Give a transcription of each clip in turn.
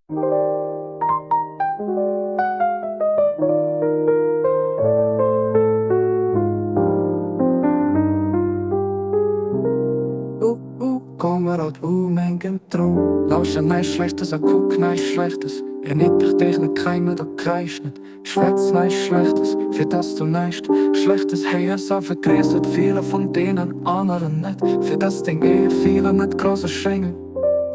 Komm mat u mengem Troun. Lauschter näischt Schlechtes a kuck näischt Schlechtes, Erniddreg dech net, krei net a kräisch net, schwätz näischt Schlechtes, fir dass du näischt Schlechtes héiers, a vergréisser d'Feeler vun deenen aneren net, fir dass deng eege Feeler net grouss erschéngen.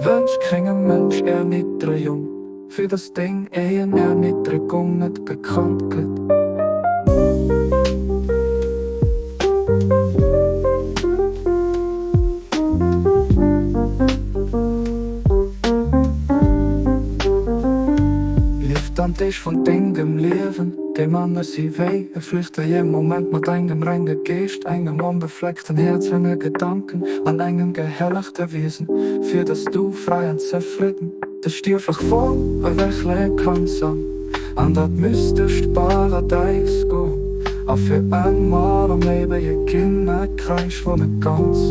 Wënsch kengem Mënsch Erniddregung, fir dass deng eegen Erniddregung net bekannt gëtt. Lief dann d'Deeg vun dengem Liewen, déi manner si wéi e flüchtege Moment, mat engem renge Geescht, engem onbefleckten Häerz, renge Gedanken an engem gehellegte Wiesen, fir dass du fräi an zefridden dës stierflech Form ewechleeë kanns an an dat mystescht Paradäis goen a fir ëmmer am éiwege Kinnekräich wunne kanns.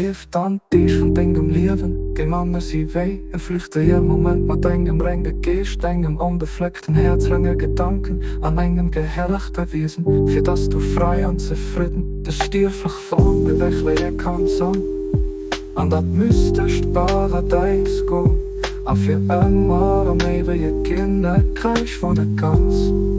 Lief dann d'Deeg vun dengem Liewen, déi manner si wéi e flüchtege Moment, mat engem renge Geescht, engem onbefleckten Häerz, renge Gedanken an engem gehellegte Wiesen, fir dass du fräi an zefridden dës stierflech Form ewechleeë kanns an an dat mystescht Paradäis goen a fir ëmmer am éiwege Kinnekräich wunne kanns.